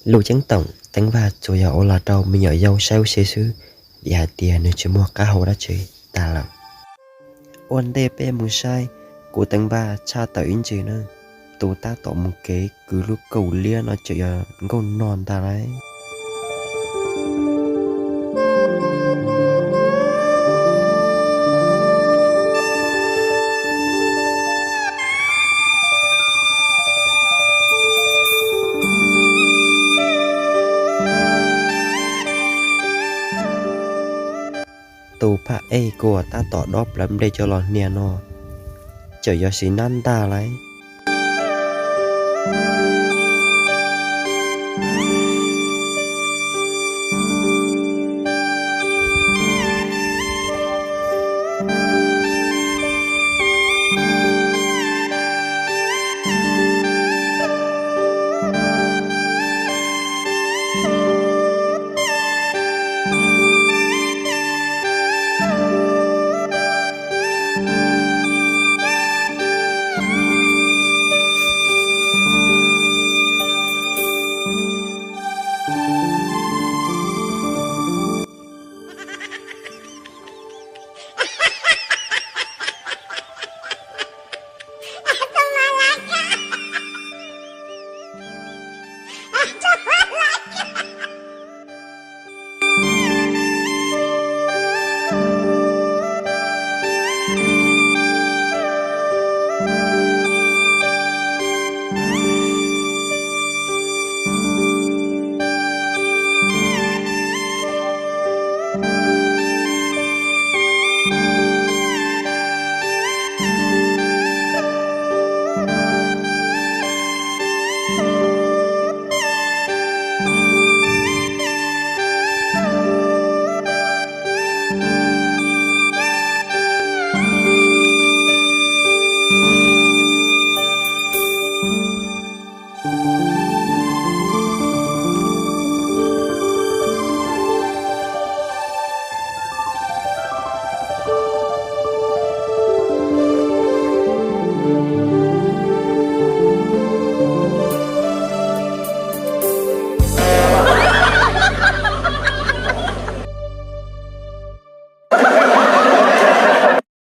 Lus ceeb toom, Teev Vaj tsuas yog ua los rau me nyuam yaus saib ua si xwb, vim hais tias nws tsis muaj qab hau dab tsi tag lawm. Ua ntej peb mus saib, kuv Teev Vaj tshaj tawm ib ntsis na, tus tab tom mus kev kwv lub kaum liab no tseem yog nkauj no ntag lauj. Tus phaj ej kuv tab tom dob plawv nplej coj los hnia no, tseem yog Xiv Nab ntag lauj.